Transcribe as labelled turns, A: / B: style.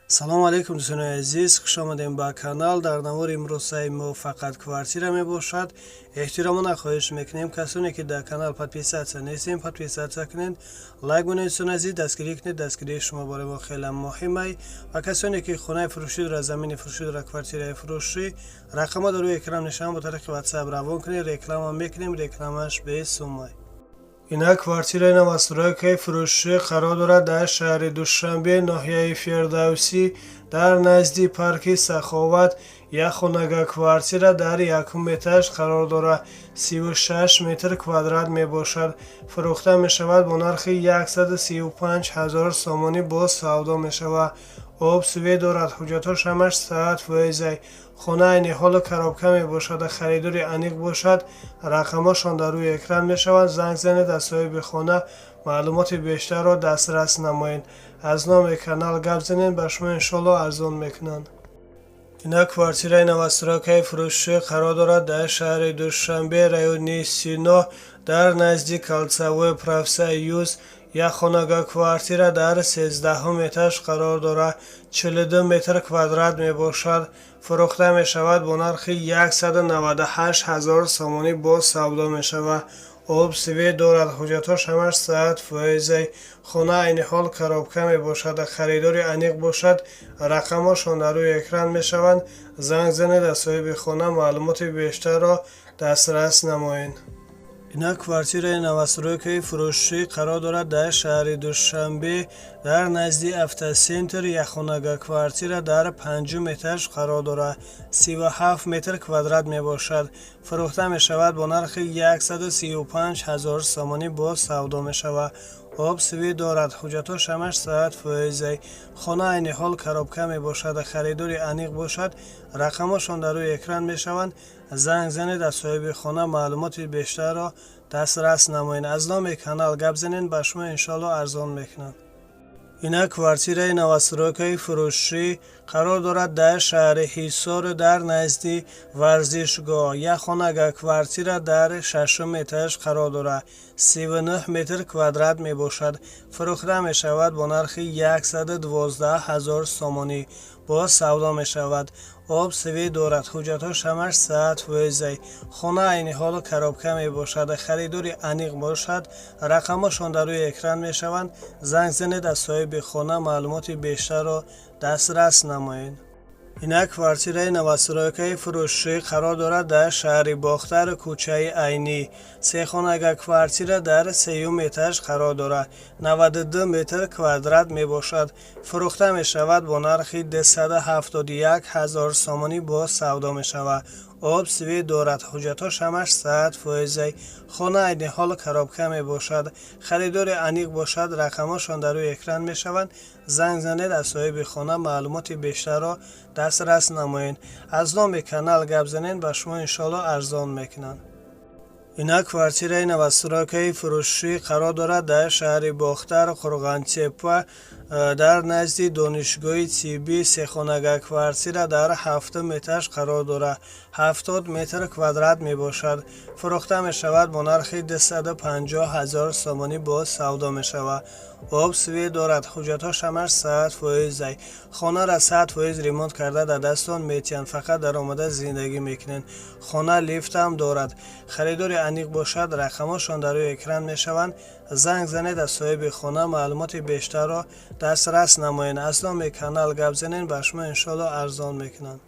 A: Салому алейкум, дӯстони азиз, хуш омадем ба канал. Дар навори имрӯзаи мо фақат квартира мебошад. Эҳтиромона хоҳиш мекунем, касоне ки дар канал подписаться нестем, подписаться кунед, лайк монед. Дӯстони азиз, дастгирӣ кунед, дастгирии шумо барои мо хеле муҳимай. Ва касоне ки хонаи фурӯшӣ дорад, замини фурӯшӣ дорад, квартираи фурӯшӣ, рақамҳо дар рӯи экран мешаванд, бо тариқи WhatsApp равон кунед, реклама мекунем, рекламаш бесумай. Инак, квартираи новостройкаи фурӯшӣ қарор дорад дар шаҳри Душанбе, ноҳияи Фирдавсӣ, дар назди парки Саховат. Як хонага квартира дар якум этаж қарор дорад, 36 метр квадрат мебошад. Фурӯхта мешавад бо нархи 135 ҳазор сомонӣ, боз савдо мешавад. Об, свет дорад, ҳуҷҷатҳош ҳамаш 100%-ай. Хона айни ҳоло коробка мебошад. Харидори аниқ бошад, рақамҳошон дар рӯи экран мешаванд, занг занед, аз соҳиби хона маълумоти бештарро дастрас намоед. Аз номи канал гап занед, ба шумо иншоалло арзон мекунанд. Инак, квартираи новостройкаи фурӯшӣ қарор дорад дар шаҳри Душанбе, райони Сино, дар назди кольцевой Профсоюз. Як хонага квартира дар 13-ҳум этаж қарор дорад, 42 метр квадрат мебошад. Фурӯхта мешавад бо нархи 198 ҳазор сомонӣ, боз савдо мешавад. Об, свет дорад, ҳуҷҷатҳош ҳамаш 100%-ай. Хона айни ҳол коробка мебошад. Харидори аниқ бошад, рақамҳошон дар рӯи экран мешаванд, занг занед, аз соҳиби хона маълумоти бештарро дастрас намоед. Инак, квартираи новостройкаи фурӯшӣ қарор дорад дар шаҳри Душанбе, дар назди Автоцентр. Якхонага квартира дар панҷум этаж қарор дорад, 37 метр квадрат мебошад. Фурӯхта мешавад бо нархи 135 ҳазор сомонӣ, боз савдо мешавад. Об, свет дорад, ҳуҷҷатҳош ҳамаш 100%-ай. Хона айни ҳол коробка мебошад. Харидори аниқ бошад, рақамҳошон дар рӯи экран мешаванд, занг занед, аз соҳиби хона маълумоти бештарро дастрас намоед. Аз номи канал гап занед, ба шумо иншоалло арзон мекунанд. Инак, квартираи новостройкаи фурӯшӣ қарор дорад дар шаҳри Ҳисор, дар назди варзишгоҳ. Як хонага квартира дар шашум этаж қарор дорад, 39 метр квадрат мебошад. Фурӯхта мешавад бо нархи 112 ҳазор сомонӣ, боз савдо мешавад. Об, свет дорад, ҳуҷҷатҳош ҳамаш 100%-ай. Хона айни ҳоло коробка мебошад. Харидори аниқ бошад, рақамҳошон дар рӯи экран мешаванд, занг занед, аз соҳиби хона маълумоти бештарро дастрас намоед. Инак, квартираи новостройкаи фурӯшӣ қарор дорад дар шаҳри Бохтар, кӯчаи Айнӣ. Сехонага квартира дар сеюм этаж қарор дорад, 92 метр квадрат мебошад. Фурӯхта мешавад бо нархи 271 ҳазор сомонӣ, боз савдо мешавад. Об, свет дорад, ҳуҷҷатҳош ҳамаш 100%-ай. Хона айни ҳол коробка мебошад. Харидори аниқ бошад, рақамҳошон дар рӯи экран мешаванд, занг занед, аз соҳиби хона маълумоти бештарро дастрас намоед. Аз номи канал гап занед, ба шумо иншоалло арзон мекунанд. Инак, квартираи новостройкаи фурӯшӣ қарор дорад дар шаҳри Бохтар, Қурғонтеппа, дар назди донишгоҳи тиббӣ. Сехонага квартира дар ҳафтум этаж қарор дорад, 70 метр квадрат мебошад. Фурӯхта мешавад бо нархи 250 ҳазор сомонӣ, боз савдо мешавад. Об, свет дорад, ҳуҷҷатҳош ҳамаш 100%-ай. Хонара 100% ремонт карда дар дастон метиҳанд, фақат даромада зиндагӣ мекунед. Хона лифтам дорад. Харидори аниқ бошад, рақамҳошон дар рӯи экран мешаванд, занг занед, аз соҳиби хона маълумоти бештарро дастрас намоед. Аз номи канал гап занед, ба шумо иншоалло арзон мекунанд.